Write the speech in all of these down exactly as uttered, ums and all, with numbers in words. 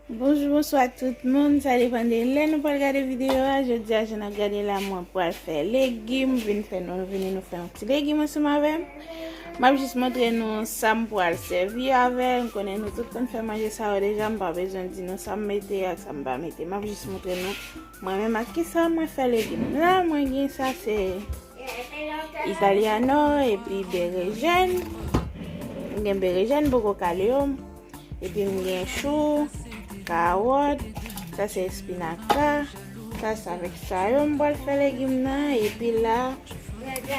Bonjou, bonswa tout moun. Sa depann de lè nou pral gade videyo a. Jodi a, jan n ap gade la, mwen pral fè legim. Vin fè nou, vini nou fè yon ti legim ansanm avè m. M ap jis montre nou sa m pral sèvi avè l. M konnen nou tout konn fè manje sa yo deja. M pa bezwen di nou sa m mete ak sa m pa mete. M ap jis montre nou mwen menm ak kisa mwen fè legim. La, mwen gen sa, se italiano epi berejèn. M gen berejèn, poko kale yo. Epi m gen chou, kawòt, sa se espinaka, sa se avèk sa yo m pral fè legim nan. Epi la,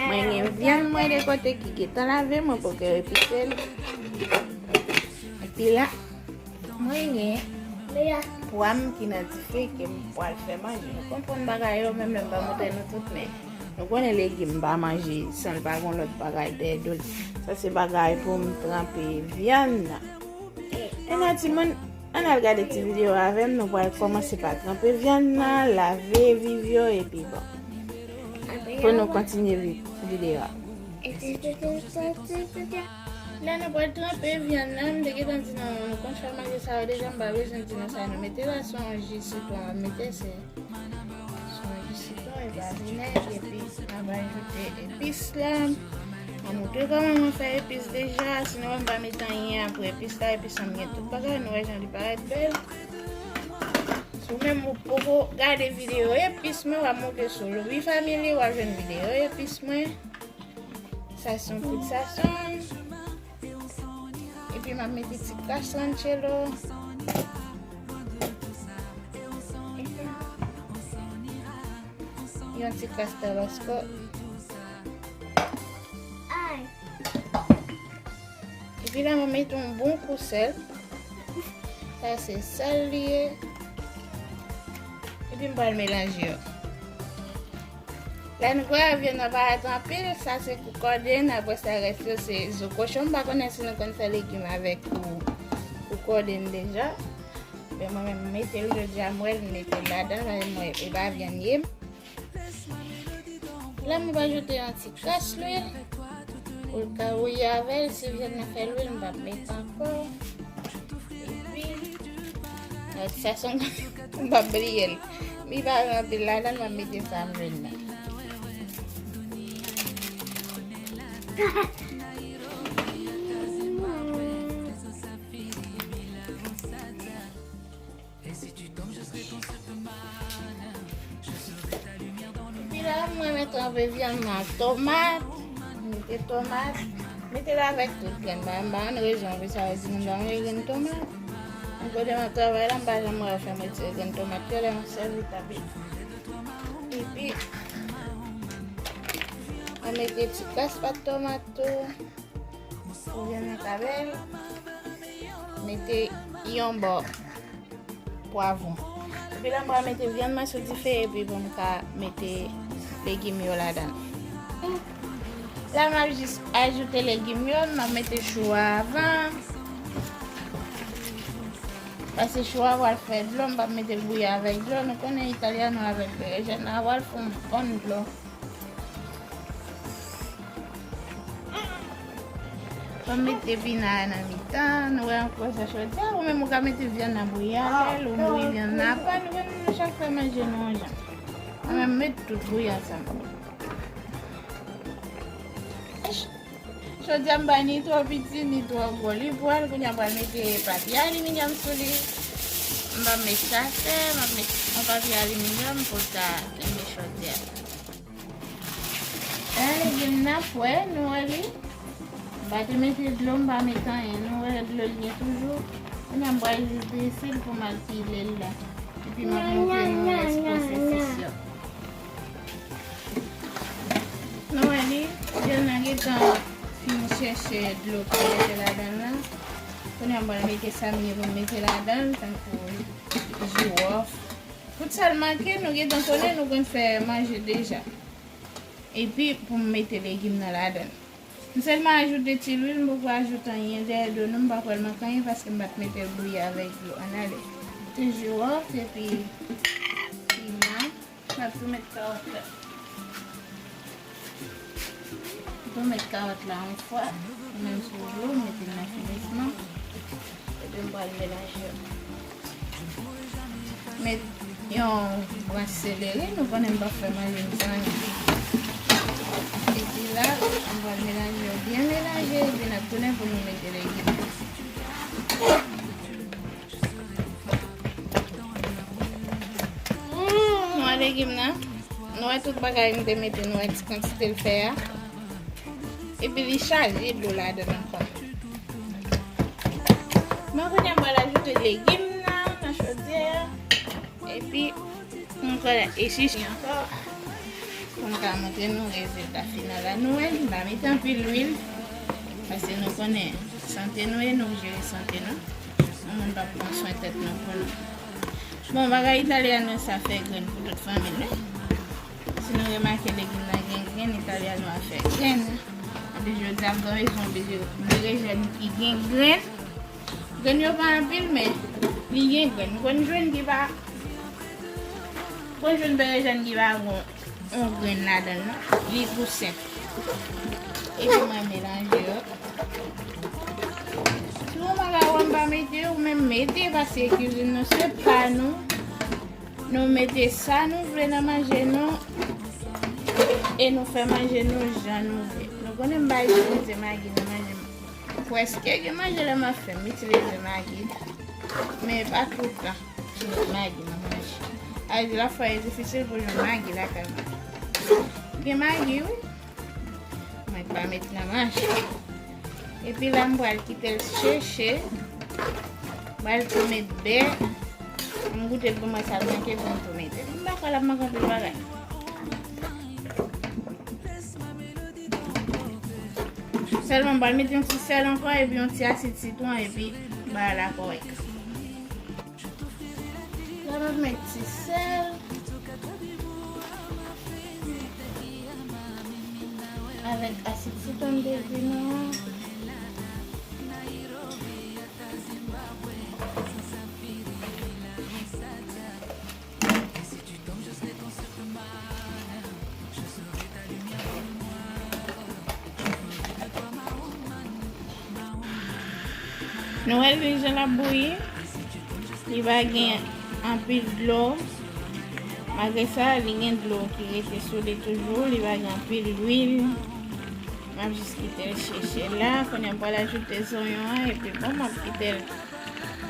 mwen gen vyann mwen de kote ki gentan lave, mwen poko epise l. Epi la, mwen gen pwa m ki nan dife ke m pral fè manje. Nou konprann bagay yo, menm lè m pa montre nou tout, men nou konnen legim m pa manje san l pa gon lòt bagay dèyè do l. Sa se bagay pou m tranpe vyann nan. Kounye a timoun, ann al gade ti videyo a avè m, nou pral kòmanse pa tranpe vyann nan, lave viv yo, epi bon. Pou nou kontinye vi-, videyo a. Lè nou pral tranpe vyann nan, m te gentan di nou, nou konn fè manje sa yo deja, m pa bezwen di nou sa nou mete la, se yon ji sitwon w ap mete, se Son ji sitwon, epa vinèg, epi n ap ajoute epis la. Mwen montre kòman mwen fè epis deja. Si nou wè m pa met anyen apre epis la, epis la m gen tout bagay, nou wè jan li parèt bèl. Si w menm ou poko gade videyo epis mwen, w ap monte sou Louis Family, w ap jwenn videyo epis mwen. Sa se yon poud sazon. Epi m ap mete ti kras ranchelo. Yon ti kras tabasko. Epi la, m ap mete yon bon kou sèl. Sa se sèl li ye. Epi m pral melanje yo. La nou wè vyann nan pa ret anpil, sa se koukòdenn, apre sa rès yo se zo kochon. M pa konnen si nou konn fè legim avèk kou, koukòdenn deja. Men mwen menm, m mete l jodi a, m wè l, m mete l ladan, men mwen, e pa vyann ye. La, m ap ajoute yon ti kras lwil pou l ka wouye avè l. Si vyann nan fè lwil, m p ap met ankò. Epi, lòt fason, m p ap bliye l. Mi pa gen anpil ladan l, m ap mete sa m jwenn nan. Epi la, mwen mete anpe vyann nan ak tomat. Mete tomat. Mete l avèk tout grenn bagay. M pa konn rezon pou sa yo di moun pa manje grenn tomat. Men kote m ap travay la, m pa janm wè yo fè m retire grenn tomat yo lè m ap sèvi tabli. Epi, mwen mete ti kras pat tomat tou. Pou vyann nan ka bèl, mete yon bò pwavwon. Epi la, m pral mete vyann mwen sou dife epi pou m ka mete legim yo ladan. La, m ap jis ajoute legim yo, m ap mete chou a avan. Paske chou a pral fè dlo, m p ap mete l bouyi avèk dlo. Nou konnen italiano avèk berejèn la pral fè yon bon dlo. Mwen mete pina a nan mitan, nou wè ankò sa chòdyè, ou menm ou ka mete vyann nan bouyi avè l, ou bouyi vyann nan apa, nou menm nou chak fè manje nou yon jan. Mwen menm met tout bouyi ansanm. Chòdyè m pa ni twò piti, ni twò gwo, li pwal, kounye a m pral mete papye aliminyòm sou li. M pa met sa atè, m ap met yon papye aliminyòm pou l ka kenbe chòdyè a. An, legim nan fre, nou wè li. M pa te mete dlo, m pa mete anyen. Nou wè dlo l gen toujou. Kounye a m pral jis drese l pou m al pile l la. Epi m ap montre nou rès pwosesis yo. Nou wè li, vyann nan gentan fin chèche dlo pou mete ladan l la. Kounye a m pral mete sa m gen pou m mete ladan l, tankou jiwòf. Tout sa l manke, nou gentan konnen nou konn fè manje deja. Epi pou m mete legim nan ladan l. M sèlman ajoute ti lwil, m poko ajoute anyen dèyè do nou, m pa kwè l manke anyen paske m pa t mete l bouyi avèk dlo. Ann ale. Ti jiwòf epi piman. M ap tou met kawòt la. Tou met kawòt la yon fwa, ou menm si w vle, w mete l nan finisman. Epi m pral melanje yo. Met yon branch seleri, nou konnen m p ap fè manje m san li. Epi la, nou pral melanje yo byen melanje, epi n ap tounen pou nou mete legim. Hmm, nou wè legim nan? Nou wè tout bagay m te mete, nou wè ti kantite l fè a. Epi li chaje dlo ladan l ankò. Mwen kounye a m pral ajoute legim nan nan chodyè a. Epi, m pral echichi ankò. Pou m ka montre nou rezilta final la. Nou wè, m pa mete anpil lwil. Paske nou konnen, sante nou e nou jere sante nou. Yon moun p ap pran swen tèt nou pou nou. Bon, bagay italyen yo sa fè grenn pou tout fanmi l, wi. Si nou remake legim nan gen grenn, italyen yo a fè grenn. Epi jodi a m tonbe sou yon bere-, berejèn ki gen grenn. Grenn yo pa anpil, men li gen grenn. Ou konn jwenn ki pa, ou konn jwenn berejèn ki pa gon yon grenn ladan l, non. Li tou senp. Epi mwen melanje yo. Si w pa ta wè m pa mete, ou menm mete, paske kizin nou se pa nou. Nou mete sa nou vle nan manje nou, e nou fè manje nou jan nou vle. Nou konnen m pa itilize magi nan manje m. Prèske gen manje lè m ap fè, m itilize magi. Men pa tout tan m met magi nan manje. Sa vle di lafwa e difisil pou jwenn magi lakay mwen. Gen magi, wi. Mwen pa met nan manje. Epi la, m pral kite l cheche. M pral tou met bè. M goute l pou m wè sa l manke pou m tou mete. M pa kwè l ap manke anpil bagay. Sèlman, m pral mete yon ti sèl ankò, epi yon ti asid sitwon, epi bagay la kòrèk. La, m ap met ti sèl avèk asid sitwon m te di nou an. Nou wè lwil jan l ap bouyi? Li pa gen anpil dlo. Malgre sa, li gen dlo ki rete sou li toujou. Li pa gen anpil lwil. M ap jis kite l cheche la. Kounye a m pral ajoute zonyon an. Epi bon, m ap kite l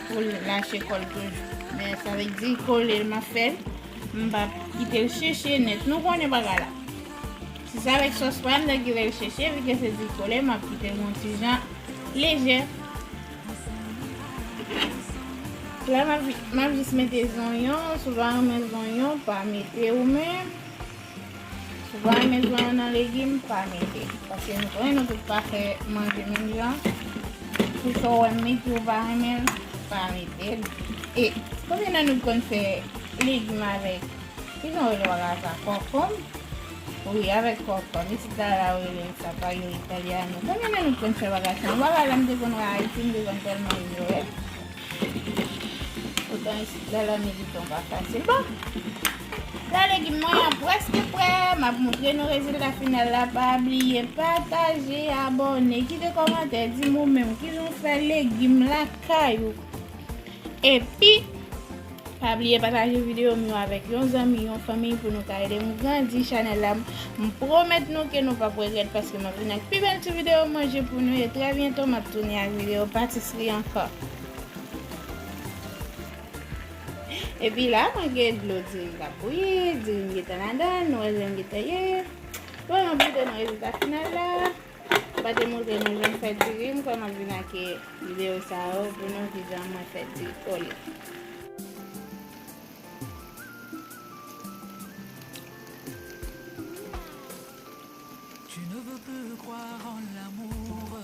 pou l lache kò l toujou. Men sa vle di kole l m ap fè l. M p ap kite l cheche nèt. Nou konnen bagay la. Si se avèk sòs pa m, m t ap kite l cheche, vi ke se di kole, m ap kite l yon ti jan lejè. La, m ap, m ap jis mete zonyon. Si w pa renmen zonyon, pa mete ou menm. Si w pa renmen zonyon nan legim, pa mete. Paske nou konnen nou tout pa fè manje menm jan. Tout sa w wè m mete, ou pa renmen l, pa mete l. E konbyen nan nou konn fè legim avèk, kijan w rele bagay sa, kòkòm? Wi, avèk kòkòm. Isit la, la, yo rele l sa payo italiano. Konbyen nan nou konn fè bagay sa? Yon bagay la, m te konn wè Ayiti, m te konn tèlman inyore. Poutan isit la, la, milite pa fasil. Bon, la, legim mwen an prèske prè. M ap montre nou rezilta final la. Pa bliye pataje, abòne, kite kòmantè, di m ou menm kijan w fè legim lakay ou. Epi, pa bliye pataje videyo m yo avèk yon zanmi, yon fanmi pou nou ka ede m grandi chanèl la. M pwomèt nou ke nou p ap regrèt paske m ap vin ak pi bèl ti videyo manje pou nou e trè byento m ap tounen ak videyo patisri ankò. Epi la, mwen gen dlo diri m k ap bouyi, diri m gentan ladan, nou wè jan l gentan ye. Bon, m ap montre nou rezilta final la. M pa te montre nou jan m fè diri m, m kwè m ap vin ak videyo sa yo pou nou kijan mwen fè diri kole. Tu ne veux plus croire en l'amour.